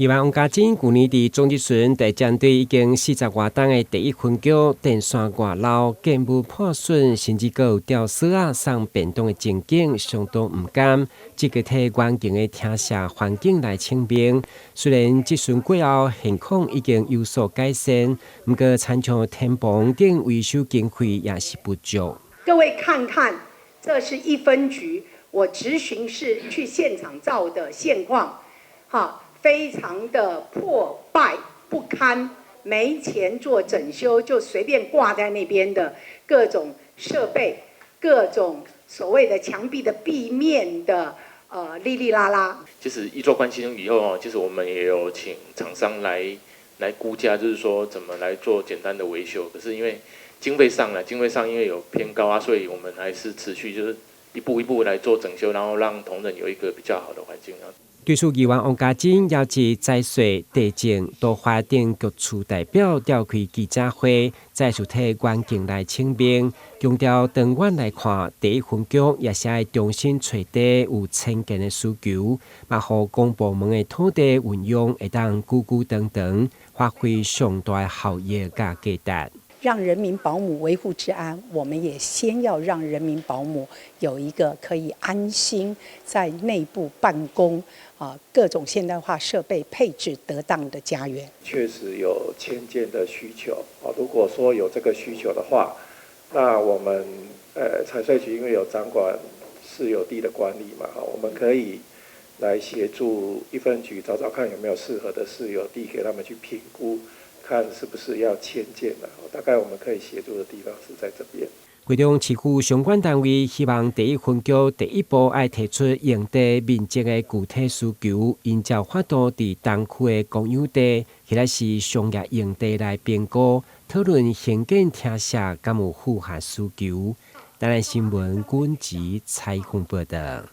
議員王家珍舊年佇總質詢，就針對已經四十外冬的第一分局電線外漏、建物破損，甚至閣有吊索仔送便當的情景，相當毋甘，積極替原敬的廳舍環境來請命。雖然質詢過後現況已經有所改善，毋過親像天棚頂維修經費也是不足。各位看看，這是一分局，我質詢是去現場照的現況，哈。非常的破敗不堪，沒錢做整修，就隨便掛在那邊的各種設備，各種所謂的牆壁的壁面的，哩哩啦啦。就是一做關心以後哦，其實我們也有請廠商來估價，就是說怎麼來做簡單的維修。可是因為經費上來，經費上因為有偏高啊，所以我們還是持續就是一步一步來做整修，然後讓同仁有一個比較好的環境啊。對此，議員王家珍邀集財稅、地政、都發等局處代表召開記者會，再次替原敬來請命，強調長遠來看，第一分局也是愛重新揣地有遷建的需求，嘛予公部門的土地運用會當久久長長，發揮上大效益佮價值。讓人民保姆維護治安，我們也先要讓人民保姆有一個可以安心在內部辦公啊，各種現代化設備配置得當的家園。確實有遷建的需求啊，如果說有這個需求的話，那我們財稅局因為有掌管私有地的管理嘛，我們可以來協助一分局找找看有沒有適合的私有地給他們去評估。看是不是要遷建了，大概我們可以協助的地方是在這邊。會中市府相關單位希望第一分局第一步愛提出用地面積的具體需求，𪜶才有法度佇東區的公有地，或者是商業用地來評估，討論興建廳舍敢有符合需求。台南新聞軍籍採訪報道。